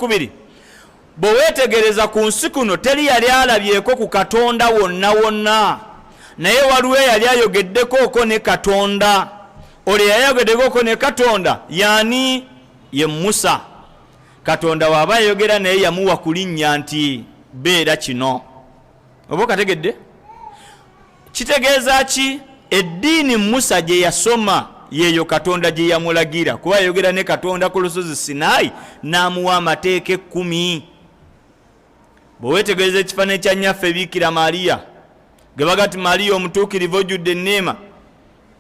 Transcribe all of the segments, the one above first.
Ekyokubiri, bwe weetegereza ku nsi kuno, teri yali alabyeko ku Katonda wonna wonna, naye waliwo eyali ayogeddekooko ne Katonda. Olwo eyali ayogeddekooko ne Katonda yaani? Ye Musa. Katonda waaba ayogera naye, yamuwa ku linnya nti beera kino. Oba okategedde kitegeeza ki? Eddiini Musa gye yasoma yeeyo Katonda gye yamulagira, kuba yayogera ne Katonda ku lusozi Sinaayi n'amuwa amateeka 10. Bwe weetegereza ekifaananyi kya nnyaffe Biikira Mariya, ge baga ti Mariya omutuukirivu, ojjudde enneema,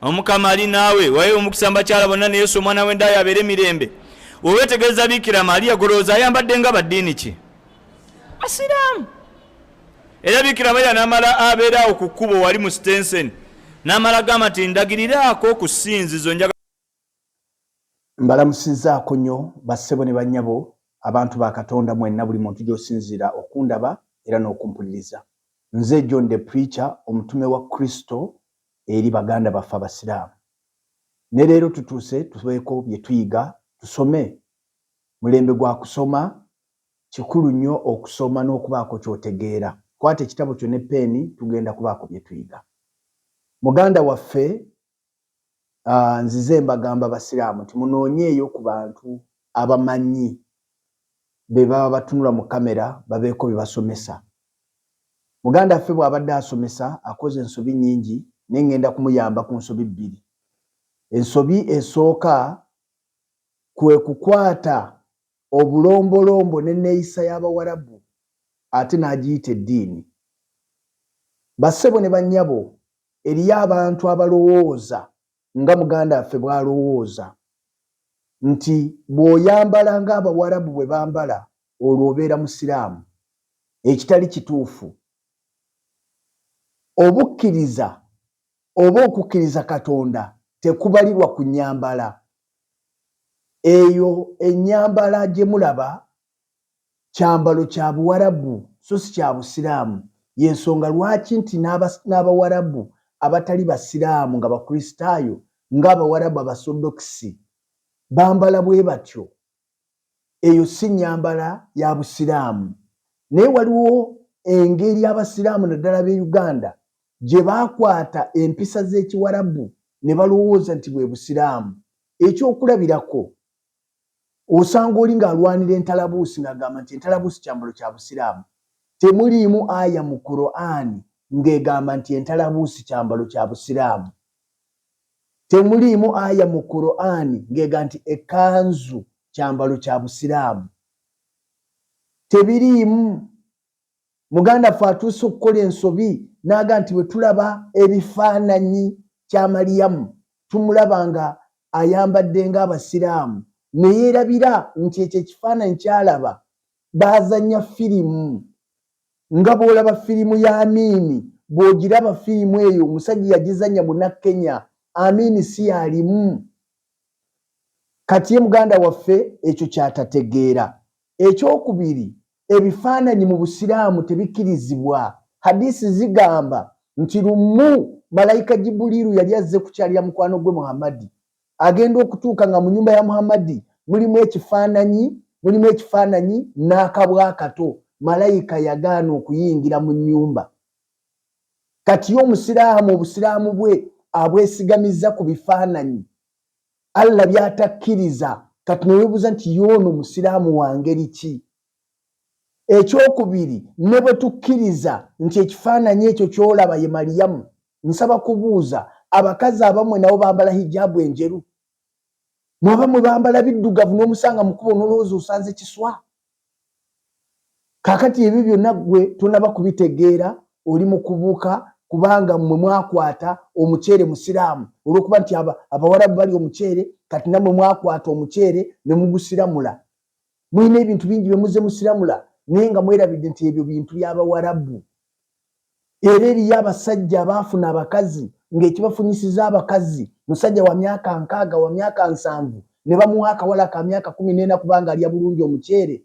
Omukama ali naawe, waye omukisa bakyala bonna, ne Yesu omwana w'endaayo abeere mirembe. Wewetegereza Biikira Mariya, golowooza ayambadde nga baddiini ki? Basiraamu. Era Biikira Mariya n'amala abeera awo ku kkubo wali mu Stensen, n'amala gamba nti ndagiriraako ku ssinzizo njaga. Mbalamusizaako nnyo bassebo ne bannyabo, abantu ba Katonda mwenna, buli muntu gy'osinziira okundaba era n'okumpuliriza. Nze John the Preacher, omutume wa Kristo eri baganda baffe Abasiraamu. Ne leero tutuuse tubeeko bye tuyiga, tusome. Mulembe gwa kusoma, kikulu nnyo okusoma n'okubaako ky'otegeera. Kwata ekitabo kyo ne peeni, tugenda kubaako bye tuyiga. Muganda waffe, nzize mbagamba Basiraamu nti munoonyeeyo ku bantu abamanyi be baba batunula mu kamera babeeko bye basomesa. Muganda waffe bw'abadde asomesa akoze ensobi nnyingi, naye ngenda kumuyamba ku nsobi bbiri. Ensobi esooka kwe kukwata obulombolombo n'enneeyisa y'Abawarabu ate n'agiyita eddiini. Bassebo ne bannyabo, eriyo abantu abalowooza nga muganda waffe bw'alowooza nti bw'oyambala ng'Abawarabu bwe bambala olwo obeera Musiraamu, ekitali kituufu. Obukkiriza oba okukkiriza Katonda tekubalirwa ku nnyambala. Eyo ennyambala gye mulaba kyambalo kya Buwarabu so si kya Busiraamu. Y'ensonga lwaki nti n'Abawarabu abatali Basiraamu nga Bakristaayo, ng'Abawarabu Abasodokisi, bambala bwe batyo. Eyo si nnyambala ya Busiraamu. Naye waliwo engeri Abasiraamu naddala b'e Uganda gye baakwata empisa z'Ekiwarabu ne balowooza nti bwe Busiraamu. Ekyokulabirako, osanga oli ng'alwanira entalabuusi ng'agamba nti entalabuusi kyambalo kya Busiraamu. Temuliimu aya mu Qur'an ng'egamba nti entalabuusi kyambalo kya Busiraamu. Temuliimu aya mu Qur'an ng'ega nti ekkanzu kyambalo kya Busiraamu. Tebiriimu. Muganda ffe atuuse okukola ensobi n'aga nti bwe tulaba ebifaananyi kya Mariyamu tumulaba nga ayambadde ng'Abasiraamu, ne yeerabira nti ekyo ekifaananyi ky'alaba baazannya firimu. Nga bw'olaba firimu ya Amiini, bw'ogiraba firimu eyo omusajja yagizannya Munnakenya, Amiini si y'alimu. Kati ye muganda waffe ekyo ky'atategeera. Ekyokubiri, ebifaananyi mu Busiraamu tebikkirizibwa. Hadiisi zigamba nti lumu Malayika Jibuliiru yali azze kukyalira mukwano gwe Muhammadi. Agenda okutuuka nga mu nnyumba ya Muhammadi mulimu ekifaananyi, mulimu ekifaananyi n'akabwa akato. Malayika yagaana okuyingira mu nnyumba. Kati ye Omusiraamu Obusiraamu bwe abwesigamizza ku bifaananyi Allah by'atakkiriza. Kati ne weebuuza nti y'ono Musiraamu wa ngeri ki? Ekyokubiri, ne bwe tukkiriza nti ekifaananyi ekyo ky'olaba ye Mariyamu, nsaba kubuuza, abakazi abamwe nabo bambala hijaabu enjeru? Mwe abamwe bambala biddugavu n'omusanga mu kkubo n'olowooza osanze kiswa. Kaakati ebyo byonna ggwe tonnaba kubitegeera, oli mu kubuuka kubanga mmwe mwakwata omuceere Musiraamu olw'okuba nti Abawarabu balya omuceere, kati nammwe mwakwata omuceere ne mugusiramula. Mulina ebintu bingi bye muzze musiramula naye nga mwerabidde nti ebyo bintu by'Abawarabu. Era eriyo abasajja abaafuna abakazi ng'ekibafunyisiza abakazi musajja wa myaka 60, wa myaka 70, ne bamuwa akawala ka myaka 14 kubanga alya bulungi omuceere.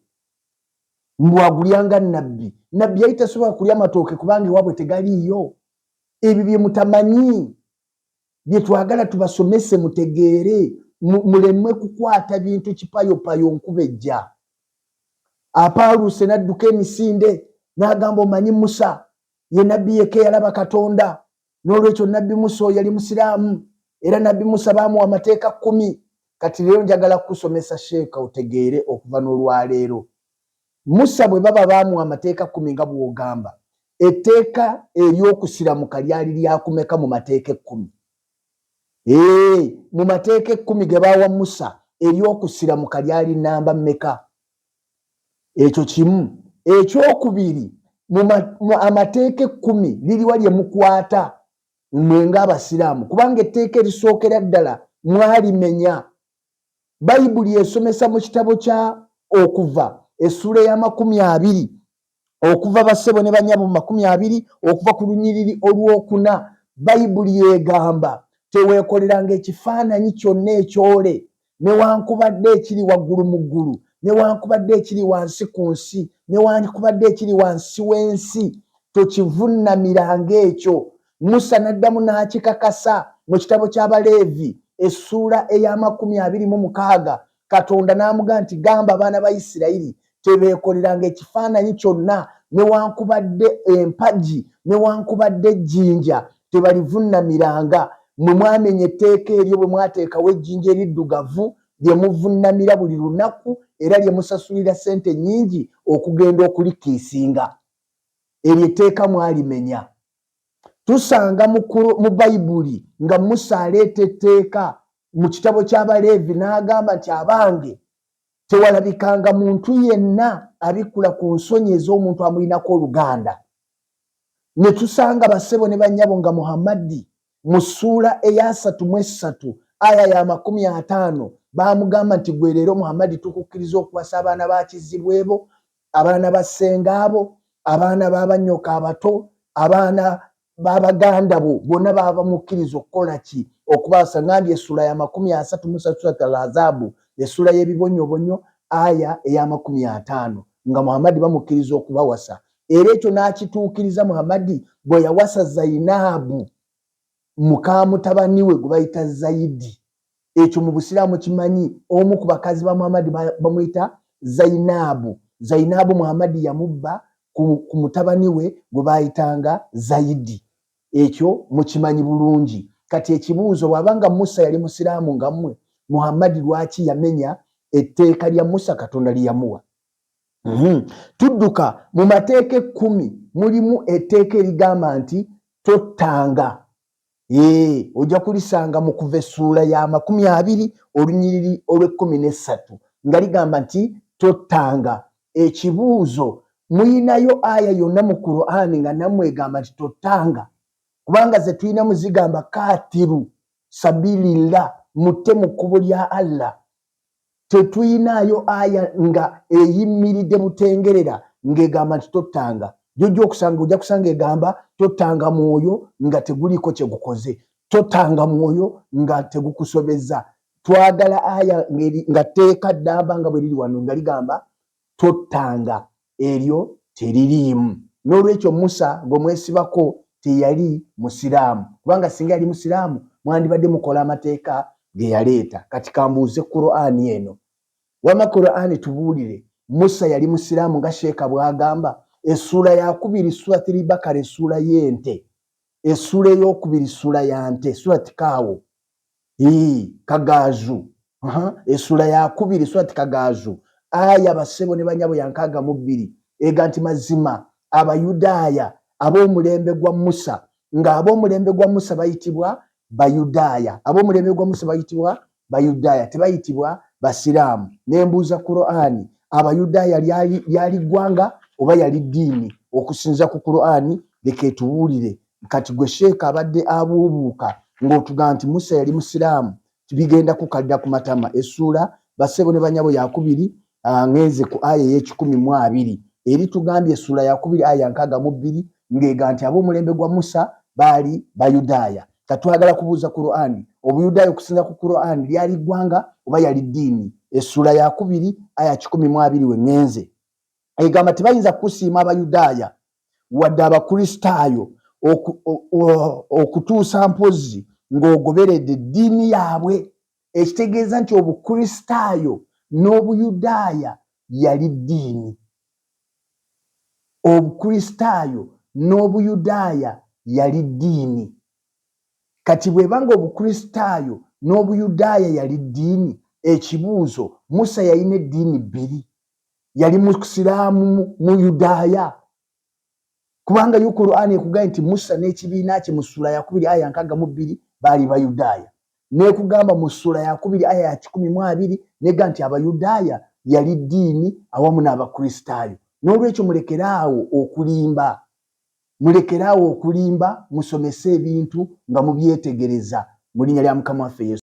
Mbu agulya nga Nabbi. Nabbi yali tasobola kulya matooke kubanga ewaabwe tegaliiyo. Ebyo bye mutamanyi bye twagala tubasomese mutegeere, muleme kukwata bintu kipayopayo nkuba ejja. Apaaluuse n'adduka emisinde n'agamba, omanyi Musa ye nabbi yekka eyalaba Katonda, n'olwekyo nabbi Musa oyo yali musiraamu, era nabbi Musa baamuwa amateeka 10. Kati leero njagala kukusomesa sheeka otegeere okuva n'olwaleero. Musa bwe baba baamuwa amateeka 10 nga bw'ogamba, etteeka ery'okusiramuka lyali lyakumeka mu mateeka 10? Ee, mu mateeka 10 ge baawa Musa, ery'okusiramuka lyali namba mmeka? Ekyo kimu. Ekyokubiri, mu amateeka 10 liriwa lye mukwata mmwe ng'Abasiraamu? Kubanga etteeka erisookera ddala mwalimenya. Bayibuli esomesa mu kitabo kya Okuva essuula ey'amakumi abiri, okuva bassebo ne bannyabo mu 20, okuva ku lunyiriri olwokuna, Bayibuli egamba, teweekoleranga ekifaananyi kyonna ekyole, newankubadde ekiri waggulu mu ggulu, newankubadde ekiri wansi ku nsi, newankubadde ekiri wansi w'ensi, tokivunnamiranga ekyo. Musa n'addamu n'akikakasa mu kitabo ky'Abaleevi essuula ey'amakumi abiri mu mukaaga. Katonda n'amugamba nti, gamba abaana ba Isirayiri tebeekoleranga ekifaananyi kyonna, newankubadde empagi, newankubadde ejjinja, tebalivunnamiranga. Mwe mwamenya etteeka eryo bwe mwateekawo ejjinja eriddugavu lye muvunnamira buli lunaku, era lye musasulira ssente nnyingi okugenda okulikiisinga. Eryo etteeka mwalimenya. Tusanga mu Bayibuli nga Musa aleeta etteeka mu kitabo ky'Abaleevi n'agamba nti, abange, tewalabikanga muntu yenna abikkula ku nsonyi ez'omuntu amulinako oluganda. Ne tusanga bassebo ne bannyabo nga Muhammadi mu ssuula ey'asatu mu esatu aya ya 50 baamugamba nti, gwe leero Muhammadi tukukkiriza okuwasa abaana ba kizibwebo, abaana ba ssengaabo, abaana b'abannyoko abato, abaana b'abaganda bo bonna baba bamukkiriza okukola ki? Okubaasa. Ngambye essuula ya 33, Surat Al Azabu, essuula y'ebibonyobonyo, aya ey'amakumi ataano, nga Muhammadi bamukkiriza okubawasa. Era ekyo n'akituukiriza Muhammadi bwe yawasa Zainaabu muka mutabani we gwe bayita Zaidi. Ekyo mu Busiraamu kimanyi, omu ku bakazi ba Muhammadi bamuyita Zainaabu. Zainaabu Muhammadi yamubba ku mutabani we gwe bayitanga Zaidi. Ekyo mukimanyi bulungi. Kati ekibuuzo, bw'abanga Musa yali musiraamu nga mmwe, Muhammadi lwaki yamenya etteeka lya Musa Katonda lye yamuwa? Tudduka mu mateeka 10, mulimu etteeka erigamba nti tottanga. Ee, ojja kulisanga mu Kuva essuula ya 20 olunyiriri olw'ekkumi n'essatu, nga ligamba nti tottanga. Ekibuuzo, muyinayo aya yonna mu Qur'ani nga nammwe egamba nti tottanga? Kubanga ze tulina muzigamba katiru sabilillah, mutte mu kkubo lya Allah. Tetuyinaayo aya nga eyimiridde butengerera ng'egamba nti tottanga. Jojja okusanga, ojja kusanga egamba tottanga mwoyo nga teguliiko kye gukoze, tottanga mwoyo nga tegukusobezza. Twagala aya nga tteeka ddamba nga bwe liri wano nga ligamba tottanga. Eryo teririimu. N'olwekyo Musa gwe mwesibako teyali musiraamu, kubanga singa yali musiraamu mwandibadde mukola amateeka ge yaleeta. Kati kambuuze Qur'ani eno. Wama Qur'ani tubuulire, Musa yali musiraamu nga sheeka bw'agamba? Essuula yakubiri, Surati Bakara, essuula y'ente, essuula ey'okubiri, ssuula ya nte, Surati kaawo kagaaju, essuula yakubiri, Surati kagaaju, aya bassebo ne banyabo ya 62, ega nti mazima Abayudaaya ab'omulembe gwa Musa, ng'ab'omulembe gwa Musa bayitibwa Bayudaaya, ab'omulembe gwa Musa bayitibwa Bayudaaya, tebayitibwa Basiraamu. Nembuuza Qur'ani, Abayudaaya lyali ggwanga oba yali ddiini? Okusinza ku Qur'ani, leka etubuulire. Kati gwe sheeka abadde abuubuuka ng'otugamba nti Musa yali musiraamu, bigenda kukalira ku matama. Essuula bassebo ne banyabo yakubiri, ngenze ku aya ey'ekikumi mu abiri, eri tugambye essuula yakubiri aya 62, ng'ega nti ab'omulembe gwa Musa baali Bayudaaya. Katwagala kubuuza Qur'ani, Obuyudaaya okusinza ku Qur'ani lyali ggwanga oba yali ddiini? Essuula yakubiri aya 120 we ŋŋenze, egamba tebayinza kukusiima Abayudaaya wadde Abakristaayo okutuusa mpozzi ng'ogoberedde eddiini yaabwe. Ekitegeeza nti Obukristaayo n'Obuyudaaya yali ddiini. Obukristaayo n'Obuyudaaya yali ddiini. Kati bw'eba nga Obukristaayo n'Obuyudaaya yali ddiini, ekibuuzo, Musa yalina eddiini bbiri? Yali Musiraamu Muyudaaya? Kubanga yo Qur'ani ekugambye nti Musa n'ekibiina kye mu ssuula yakubiri aya 62 baali Bayudaaya. N'ekugamba mu ssuula yakubiri aya ya 120 nega nti Abayudaaya yali ddiini awamu n'Abakristaayo. N'olwekyo mulekere awo okulimba. Mulekere awo okulimba, musomese ebintu nga mubyetegereza mu linnya lya Mukama waffe Yesu.